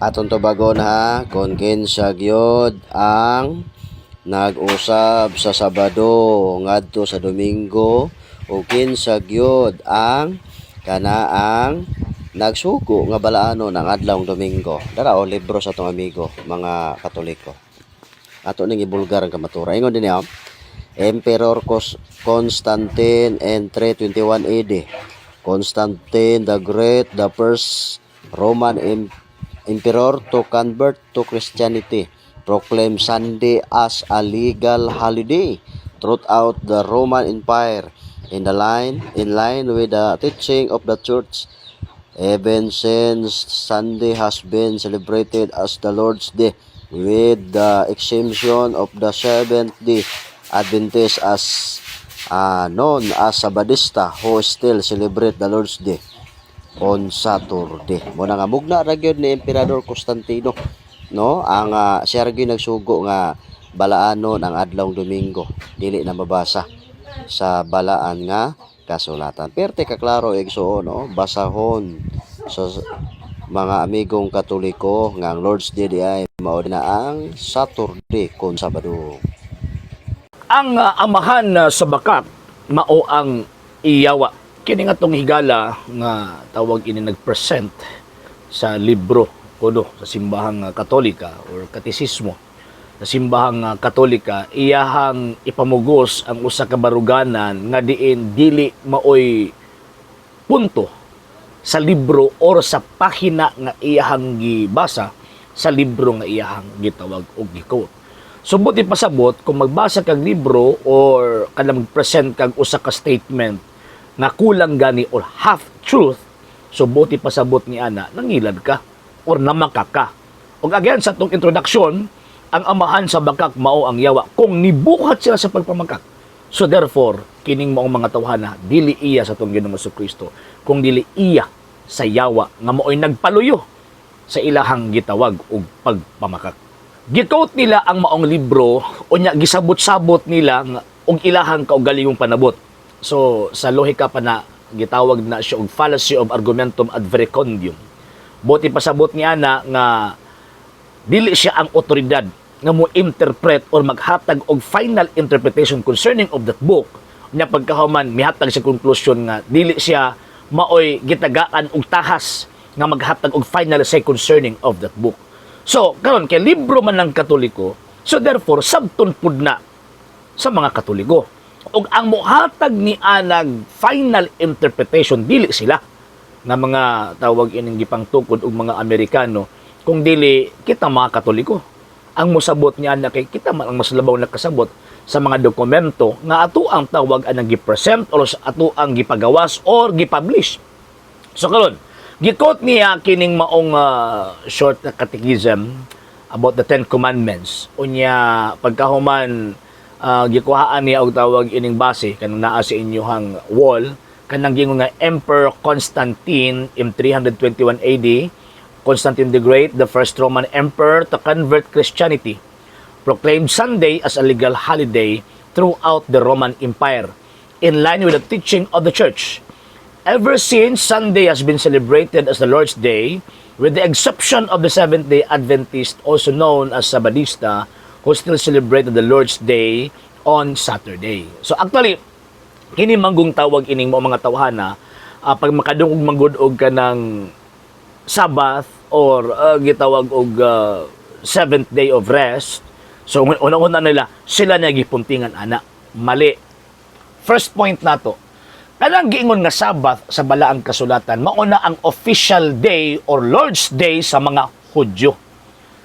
Atong tubagon ha, kung kinsa gyud ang nag-usab sa Sabado ngadto sa Domingo o kinsa gyud ang kana ang nagsugo nga balaanon ang adlawng Domingo. Dara o libro sa atong amigo, mga Katoliko. Ato ning ibulgar ang kamatura. Ingon din niya, Emperor Constantine in 321 AD. Constantine the Great, the first Roman emperor to convert to Christianity, proclaimed Sunday as a legal holiday throughout the Roman Empire in line with the teaching of the Church. Even since, Sunday has been celebrated as the Lord's Day, with the exemption of the Seventh Day Adventists as known as Sabadista, who still celebrate the Lord's Day on Saturday. Mo na nga mugna ra gyud ni Emperador Constantino, no, ang siya ra gyud nagsugo nga balaanon ang adlawng Domingo, dili na mabasa sa balaan nga kasulatan. Perte ka klaro, igsuon, no, basahon sa mga amigong Katoliko nga ang Lord's Day di ay mao na ang Saturday kon Sabado. Ang amahan sa bakak mao ang iyawa. Kini nga tong higala nga tawag ini nagpresent sa libro kuno sa simbahang Katolika or katisismo sa simbahang Katolika, iyahang ipamugos ang usa ka baruganan nga diin dili maoy punto sa libro or sa pahina nga iyahang gibasa sa libro nga iyahang gitawag og gi-quote. So buot pasabot, kung magbasa kag libro or kanang mag-present kag usa ka statement nga kulang gani or half truth, so buot pasabot ni ana nangilad ka or namaka ka. Ug again sa atong introduction, ang amahan sa bakak mao ang yawa kung nibuhat sila sa pagpamakak. So therefore, kining maong mga tawhana dili iya sa atong Ginoong Kristo, kung dili iya sa yawa nga maoy nagpaluyo sa ilahang gitawag og pagpamakak. Gi-quote nila ang maong libro unya gisabot-sabot nila nga og ilahang kaugalingong panabot. So sa lohika pa na gitawag na siya og fallacy of argumentum ad verecundiam. Buot pasabot ni ana nga dili siya ang otoridad nga mo interpret or maghatag og final interpretation concerning of that book, nya pagkahuman mihatag sa conclusion nga dili siya maoy gitagaan og tahas nga maghatag og final say concerning of that book. So karon kay libro man ng Katoliko, so therefore sabton pud na sa mga Katoliko. Ug ang mohatag ni anag final interpretation dili sila nga mga tawag ining gipangtukod og mga Amerikano, kung dili kita mga Katoliko ang mosabot niya na kay kita man ang mas labaw nakasabot sa mga dokumento nga ato ang tawag anang gi-present or sa ato ang gipagawas or gipublish. So karon, gi-quote niya kining maong short na catechism about the Ten Commandments. Unya pagkahuman gikuhaan niya og tawag ining base kanang naa sa inyohang wall, kanang giingon nga Emperor Constantine in 321 AD, Constantine the Great, the first Roman emperor to convert Christianity, proclaimed Sunday as a legal holiday throughout the Roman Empire, in line with the teaching of the Church. Ever since, Sunday has been celebrated as the Lord's Day, with the exception of the Seventh-day Adventist, also known as Sabadista, who still celebrated the Lord's Day on Saturday. So actually, kini manggong tawag ining mo mga tawhana, pag makadungog manggod og kanang Sabbath or gitawag og seventh day of rest. So una-una nila sila na gipuntingan ana. Mali. First point nato. Kanang giingon nga Sabbath sa balaang kasulatan mao na ang official day or Lord's Day sa mga Hudyo.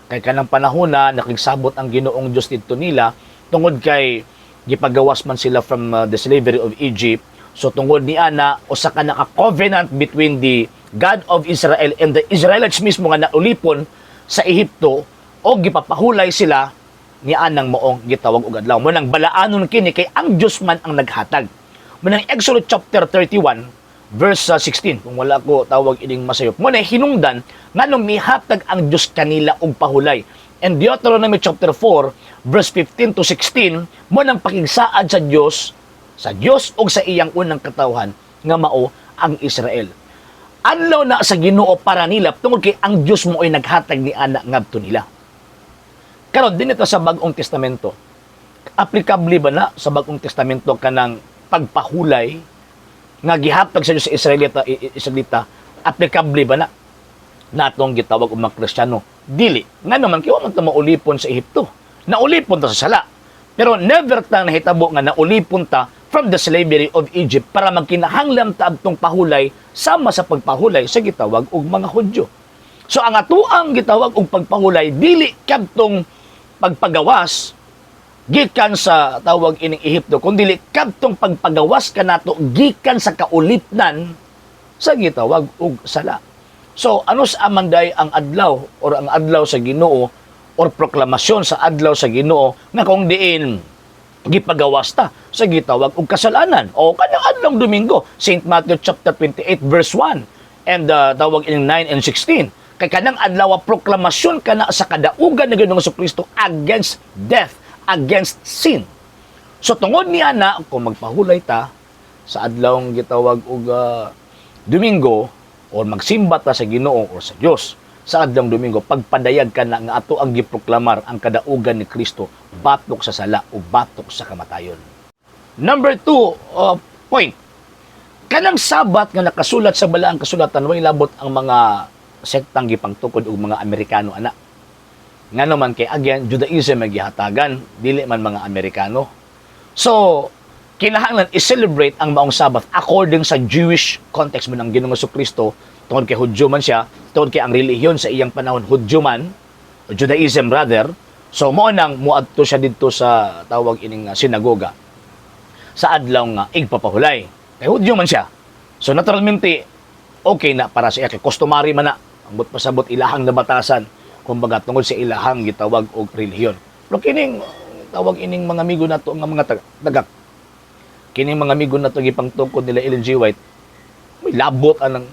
Kay kanang panahon na nakigsabot ang Ginoong Dios didto nila tungod kay gipagawas man sila from the slavery of Egypt. So tungod ni ana usa ka naka-covenant between the God of Israel and the Israelites mismo nga naulipon sa Ehipto o gipapahulay sila ni anang maong gitawag og adlaw. Mo nang balaanon kini kay ang Dios man ang naghatag. Mo nang Exodus chapter 31 verse 16, kung wala ko tawag ining masayop, mo na hinungdan nganong mihatag ang Dios kanila og pahulay. And Deuteronomy chapter 4 verse 15 to 16, mo nang pakigsaad sa Dios og sa iyang unang katawhan nga mao ang Israel. Adlaw na sa Ginoo para nila tungod kay ang Dios mao'y naghatag ni ana ngadto nila. Karon dinhi ta sa Bagong Testamento. Aplikable ba na sa Bagong Testamento kanang pagpahulay nga gihatag sa Dios sa Israelita? Aplikable ba na natong gitawag og mga Kristiyano? Dili. Ngano man kay wa man ta maulipon sa Ehipto. Naulipon ta sa sala. Pero never ta nahitabo nga naulipon ta from the slavery of Egypt para magkinahanglan ta adtong pahulay sama sa pagpahulay sa gitawag og mga Hudyo. So ang atuang gitawag og pagpahulay, dili kadtong pagpagawas gikan sa tawag ining Ehipto, kundi kadtong pagpagawas kanato gikan sa kaulipnan sa gitawag og sala. So ano sa amanday ang adlaw or ang adlaw sa Ginoo or proklamasyon sa adlaw sa Ginoo nga kung diin gipagawas ta sa gitawag og kasalanan o kanang adlong Domingo? St. Matthew chapter 28 verse 1 and tawag ining 9 and 16, kay kanang adlaw, proklamasyon kana sa kadaugan ng Ginoong Kristo against death, against sin. So tungod niya na kung magpahulay ta sa adlawng gitawag og Domingo or magsimba ta sa Ginoo or sa Dios sa adlawng Domingo, pagpadayag ka na nga ato ang giproklamar ang kadaugan ni Kristo batok sa sala o batok sa kamatayon. Number two point, kanang Sabat nga nakasulat sa Balaang Kasulatan, way labot ang mga sektang gipangtukod og mga Amerikano ana. Ngano man kay again, Judaism ang gihatagan, dili man mga Amerikano. So, kinahanglan i-celebrate ang maong Sabbath according sa Jewish context mo ng Ginoong Kristo, tungod kay Hudyo man siya, tungod kay ang relihiyon sa iyang panahon Hudyo man, o Judaism rather. So mao nang muadto siya didto sa tawag ining sinagoga sa adlaw nga igpapahulay. Kay Hudyo man siya. So naturalmente okay na para sa iya kay customary man na. Ambot pasabot ilahang nabatasan kumbaga tungod sa ilahang gitawag og relihiyon. Pero kining tawag ining mga amigo nato nga mga tagak, kining mga amigo nato gipangtukod nila Ellen G. White, may labot anang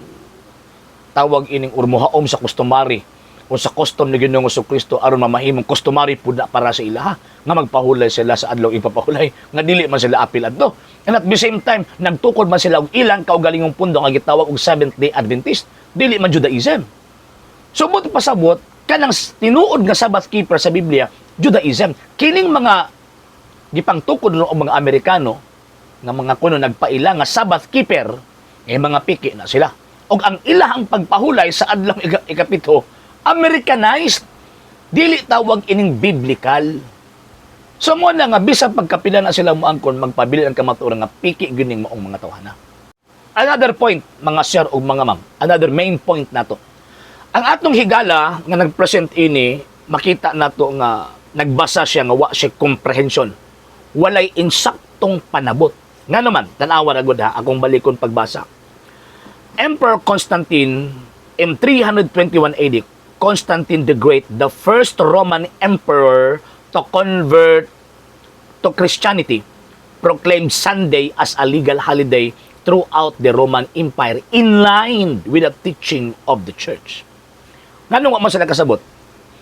tawag ining urmuhaom sa customary o sa custom ni Ginoong Kristo aron mamahimong customary pud na para sa ilaha nga magpahulay sila sa adlaw ipapahulay nga dili man sila apil adto. And at the same time, nagtukod man sila og ilang kaugalingong pundo nga gitawag og Seventh Day Adventist, dili man Judaism. So buot pasabot, kanang tinuod nga Sabbath keeper sa Biblia, Judaism. Kining mga gipangtukod no og mga Amerikano nga mga kuno nagpaila nga Sabbath keeper, eh mga piki na sila. Og ang ilahang pagpahulay sa adlaw ikapito, Americanized, dili tawag ining biblical. So mo na nga bisan pagkapila na sila moangkon, magpabili ang kamatuoran nga piki gyud ning maong mga tawhana. Another point, mga sir ug mga ma'am, another main point nato. Ang atong higala nga nagpresent ini, makita nato nga nagbasa siya nga wa siya comprehension. Walay insaktong panabot. Nga naman, tanawa ra gud ha, akong balikon pagbasa. Emperor Constantine in 321 AD, Constantine the Great, the first Roman emperor to convert to Christianity, proclaimed Sunday as a legal holiday throughout the Roman Empire in line with the teaching of the church. Ngano wa man sila kasabot?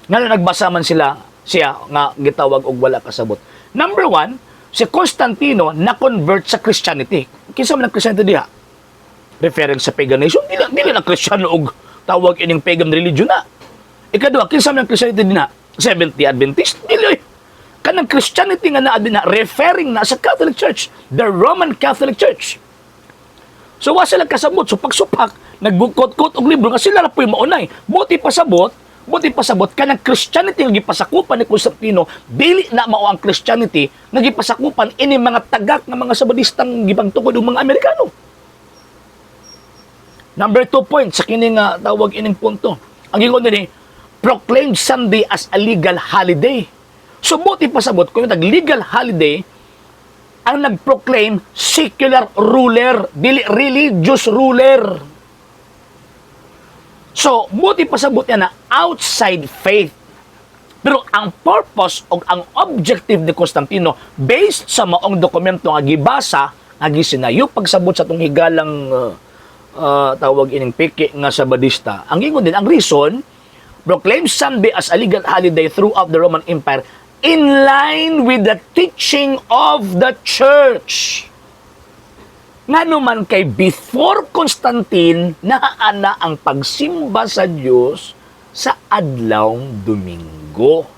Ngano nagbasa man sila siya nga gitawag og wala kasabot? Number one, si Constantino na-convert sa Christianity. Kinsa man ang Christianity diha? Referring sa pagan nation, dili na Kristiyano og tawag ining pagan religion na. Ikaduha, kinsa man ang Christianity dinha? Seventh Day Adventist? Dili oy. Kanang Christianity nga naa dinha, referring na sa Catholic Church, the Roman Catholic Church. So wa sila kasabot. So pagsupak, nagbukot-kot og libro nga sila ra po'y maunay. Buti pasabot kanang Christianity nga gipasakupan ni Constantino, dili na mao ang Christianity nga gipasakupan ini mga tagak nga mga Sabadistang gipangtukod og mga Amerikano. Number two point sa kini nga tawag ining punto. Ang ingon dinhi, proclaimed Sunday as a legal holiday. So buti pasabot kung yung legal holiday ang nag-proclaim, secular ruler, dili religious ruler. So, buti pasabot niya na outside faith. Pero ang purpose o ang objective ni Constantino, based sa maong dokumento nga gibasa, nga gisinayo pagsabot sa tong higalang tawag ining piki nga Sabadista. Ang ingon din, ang reason, proclaim Sunday as a legal holiday throughout the Roman Empire in line with the teaching of the church. Ngano man kay before Constantine, naa na ang pagsimba sa Dios sa adlawng Domingo.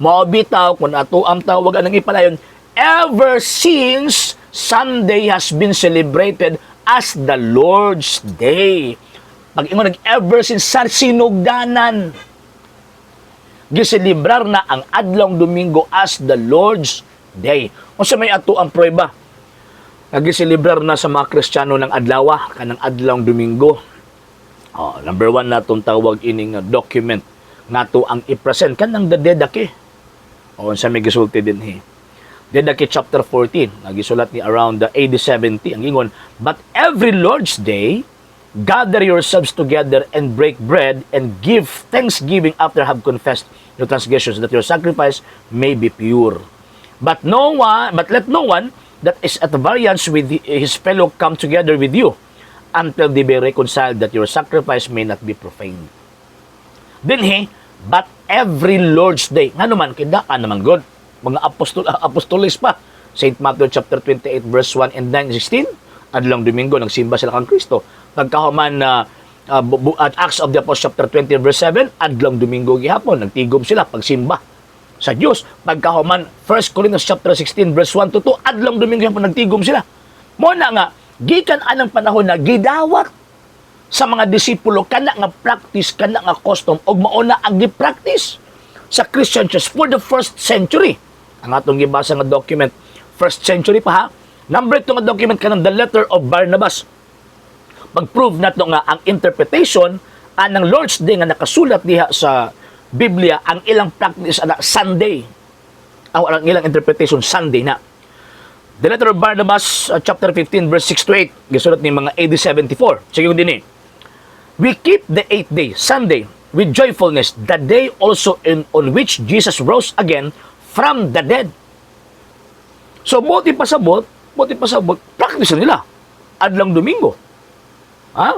Mao bitaw kung ato ang tawag anang ipalayon, ever since Sunday has been celebrated as the Lord's Day. Pag ingon nag ever since sa sinugdanan, giselebrar na ang adlawng Domingo as the Lord's Day. Unsa may ato ang pruweba nga giselebrar na sa mga Kristiyano ng adlawa kanang adlawng Domingo? Oh, number one natong tawag ining document nato ang i-present kanang the Didache. O unsa may gisulti dinhi? Didache chapter 14, nga gisulat ni around the AD 70, ang ingon, "But every Lord's Day, gather yourselves together and break bread and give thanksgiving after have confessed your transgressions, that your sacrifice may be pure. But let no one that is at variance with his fellow come together with you until they be reconciled, that your sacrifice may not be profaned." Dinhi, but every Lord's Day. Ngano man, kay daan naman gud. Mga apostol, apostoles pa. St. Matthew chapter 28 verse 1 and 9 16. Adlong Domingo nagsimba sila kang Kristo. Pagkahuman na at Acts of the Apostles chapter 20 verse 7, adlong Domingo gihapon nagtigom sila pagsimba sa Dios. Pagkahuman 1 Corinthians chapter 16 verse 1 to 2, adlong Domingo gihapon nagtigom sila. Mo na nga gikan anang panahon na gidawat sa mga disipulo kana nga practice, kana nga custom, og mauna ang gi-practice sa Christian Church for the first century. Ang atong gibasa nga document, first century pa ha. Number 2 nga document kanang the letter of Barnabas. Pag-prove nato nga ang interpretation anang Lord's Day nga nakasulat diha sa Biblia, ang ilang practice ana Sunday. Ang ilang interpretation Sunday na. The letter of Barnabas, chapter 15 verse 6 to 8, gisulat ni mga AD 74. Sige din eh. "We keep the eighth day, Sunday, with joyfulness, the day also on which Jesus rose again from the dead." So, buti pa sabot, practice na nila. Adlong Domingo. Ha?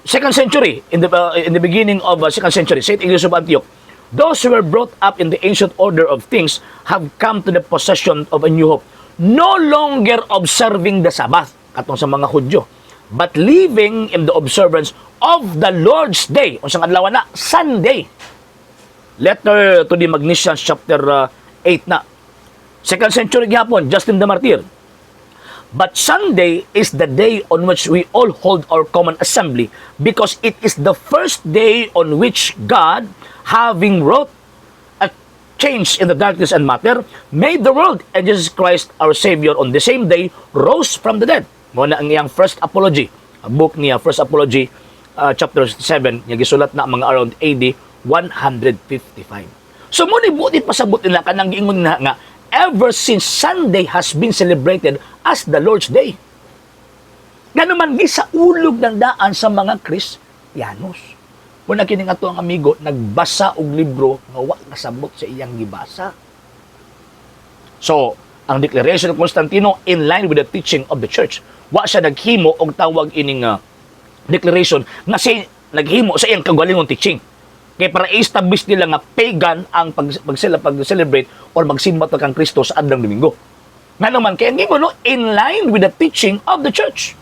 Second century, in the beginning of second century, Saint Ignatius of Antioch, "Those who were brought up in the ancient order of things have come to the possession of a new hope, no longer observing the Sabbath," katong sa mga Hudyo, "but living in the observance of the Lord's Day." Unsang adlaw na? Sunday. Letter to the Magnesians chapter 8 na. Second century gihapon, Justin the Martyr. "But Sunday is the day on which we all hold our common assembly because it is the first day on which God, having wrought a change in the darkness and matter, made the world, and Jesus Christ, our Savior, on the same day rose from the dead." Mo na ang iyang first apology. Ang book niya, First Apology, chapter 7, niya gisulat na mga around AD 155. So mo ni buti pasabot nila kanang giingon na nga ever since Sunday has been celebrated as the Lord's Day. Ngano man gisaulog ng daan sa mga Kristiyanos. Muna kini nga ang amigo nagbasa og libro nga wa kasabot sa iyang gibasa. So, ang Declaration of Constantino in line with the teaching of the church. Wa siya naghimo og tawag ining declaration nga si naghimo sa iyang kagalingon teaching. Kay para establish nila nga pagan ang pag celebrate or magsimba ta kang Kristo sa adlong Domingo. Nga naman kay ang ingon no, in line with the teaching of the church.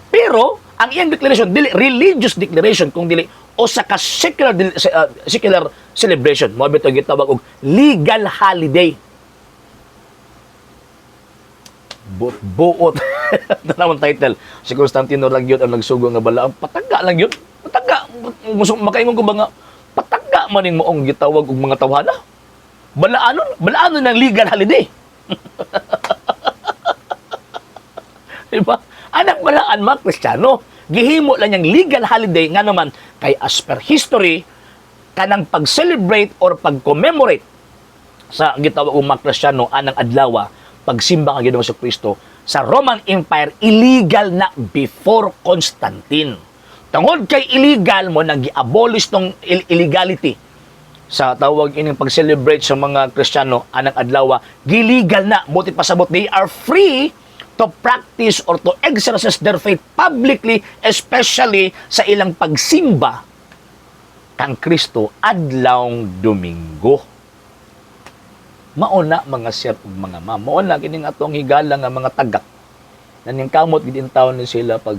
Pero ang iyang declaration dili religious declaration kung dili usa ka secular celebration. Mo bitaw gitawag og legal holiday. Buot buot. Ito title. Si Constantino lang yun ang nagsugo nga bala. Ang pataga lang yun. Pataga. Gusto makaingon ko ba nga pataga maning moong gitawag og mga tawhana. Balaanon, balaanon ng legal holiday. Diba? Anak balaan mga Kristiyano. Gihimo lang niyang legal holiday nga naman kay as per history kanang pag-celebrate or pag-commemorate sa gitawag og mga Kristiyano anang adlaw pagsimba kang Ginoong Kristo sa Roman Empire illegal na before Constantine. Tungod kay illegal mo nang gi-abolish tong illegality sa tawag ining pag-celebrate sa mga Kristiyano anang adlaw, giligal na. Buti pasabot, they are free to practice or to exercise their faith publicly, especially sa ilang pagsimba kang Kristo adlawng Domingo. Mauna mga sir ug mga ma'am, mauna kining atong higala nga mga tagak. Naningkamot gid taon ni sila pag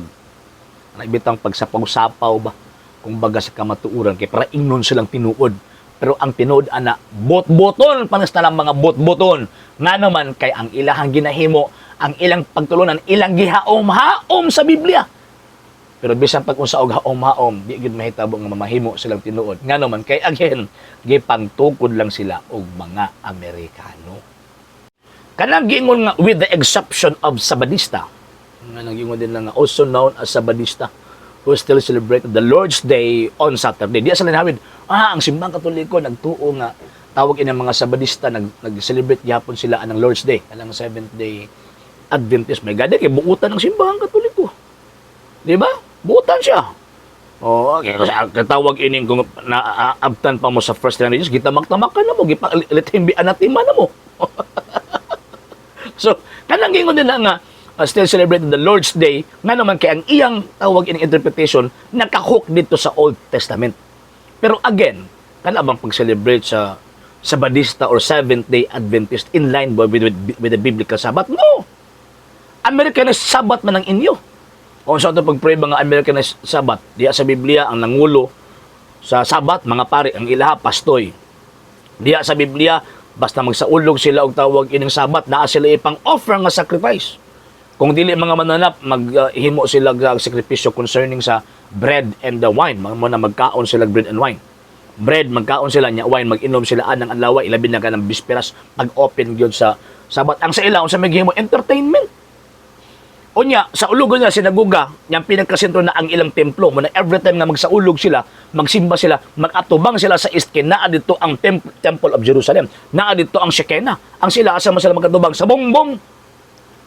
naibitang pagsapaw-sapaw ba, kung baga sa kamatuoran, kay para ingnon silang tinuod. Pero ang tinuod ana, bot-boton panas na lang, mga bot-boton. Nga naman kay ang ilahang ginahimo, ang ilang pagtulunan, ilang gihaom-haom sa Biblia. Pero bisan pag unsa og haom-haom, di gyud mahitabo nga mamahimo silang tinuod. Nga naman kay again, gipangtukod lang sila og mga Amerikano. Kanang giingon nga "with the exception of Sabadista", nga nang giingon din lang nga also known as Sabadista who still celebrate the Lord's Day on Saturday. Di sa linawid, ang Simbang Katoliko nagtuo nga tawag ini mga Sabadista nag-celebrate gyapon sila anang Lord's Day, anang Seventh Day Adventist. May gadi kay buutan ng Simbang Katoliko. Di ba? Buutan siya. Oo, okay. Kasi katawag ining kung naabtan pa mo sa first 300 years, kita magtamakan na mo, gipa, let him be anathema na mo. So, kanang gingon din na nga, still celebrating the Lord's Day, nga naman kay ang iyang tawag ining interpretation, nakahook dito sa Old Testament. Pero again, kana bang pag-celebrate sa Sabadista or Seventh Day Adventist in line ba with the biblical Sabbath? No! Americanized Sabbath man ang inyo. Kung sa ito pag-pray mga Americanized Sabbath, diya sa Biblia ang nangulo sa Sabbath, mga pare, ang ilaha, pastoy. Diya sa Biblia, basta magsaulog sila og tawag ining Sabbath, naa sila ipang offer nga sacrifice. Kung dili mga mananap, maghimo sila og sakripisyo concerning sa bread and the wine. Mga mo na magkaon sila og bread and wine. Bread, magkaon sila nya, wine, mag-inom sila anang adlaw, ilabi na ka ng bisperas, pag-open gyud sa Sabbath. Ang sa ila, unsa may gihimo? Entertainment. Unya, sa ulugon nila, sinaguga, yang pinagkasentro na ang ilang templo. Muna every time nga magsaulog sila, magsimba sila, mag-atubang sila sa east, kay naa dito ang Temple of Jerusalem. Naa dito ang Shekinah. Ang sila, asa man sila magkatubang? Sa bongbong.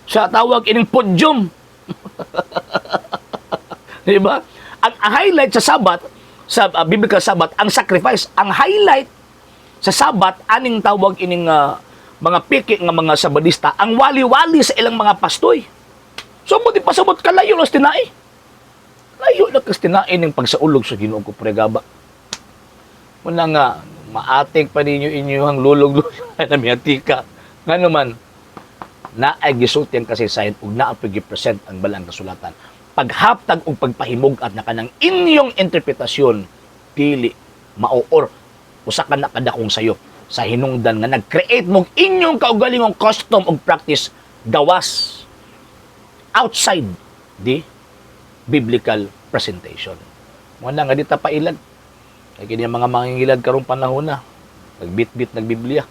Sa tawag ining podium. Di ba? Ang highlight sa Sabbath, sa biblical Sabbath, ang sacrifice. Ang highlight sa Sabbath, aning tawag ining mga piki nga mga Sabadista, ang wali-wali sa ilang mga pastoy. So mo di pasabot kalayo las tinai. Layo na kas tinai ning pagsaulog sa Ginoo ko pregaba. Muna nga maatik pa ninyo inyong lulog na miatika. Nga naman naay gisulti ang kasaysayan ug naa po'y gi-present ang Balaang Kasulatan. Paghaptag og pagpahimug at na kanang inyong interpretasyon dili mao or usa ka na kadakong sayop sa hinungdan nga nag-create mo inyong kaugalingong custom ug practice gawas, outside the biblical presentation. Muna nga di ta pailag. Kay kini ang mga mangingilad karong panahon na. Nagbit-bit nagbiblia.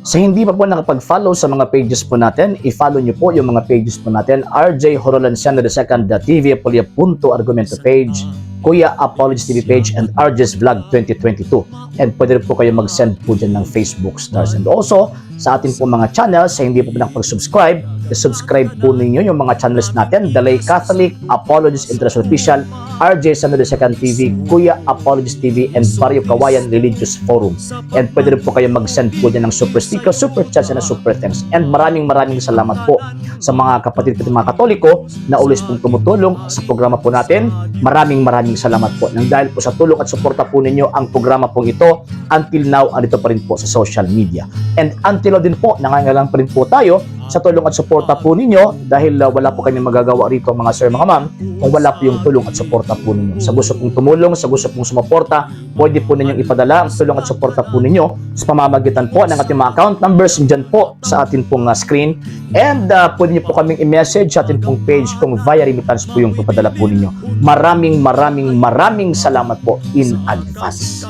Sa hindi pa po nakapag-follow sa mga pages po natin, i-follow nyo po yung mga pages po natin. RJ Horolanciano II, the TV Apolia Punto Argumento page, Kuya Apologies TV page, and RJ's Vlog 2022. And pwede rin po kayo mag-send po dyan ng Facebook stars. And also, sa atin po mga channels, sa hindi po nakapag-subscribe, i-subscribe po ninyo yung mga channels natin: The Lay Catholic, Apologies International Official, RJ Sano II TV, Kuya Apologies TV, and Barrio Kawayan Religious Forum. And pwede rin po kayo mag-send po dyan ng super sticker, super chats, and super thanks. And maraming maraming salamat po sa mga kapatid ko mga Katoliko na always pong tumutulong sa programa po natin. Maraming maraming salamat po. Nang dahil po sa tulong at suporta po ninyo, ang programa pong ito until now andito pa rin po sa social media. And until now din po, nangangailangan pa rin po tayo sa tulong at suporta po ninyo dahil wala po kami magagawa rito, mga sir, mga ma'am, kung wala po yung tulong at suporta po ninyo. Sa gusto pong tumulong, sa gusto pong sumuporta, pwede po ninyong ipadala ang tulong at suporta po ninyo sa pamamagitan po ng ating mga account numbers dyan po sa atin pong screen. And pwede niyo po kaming i-message sa atin pong page kung via remittance po yung papadala po ninyo. Maraming maraming maraming salamat po in advance.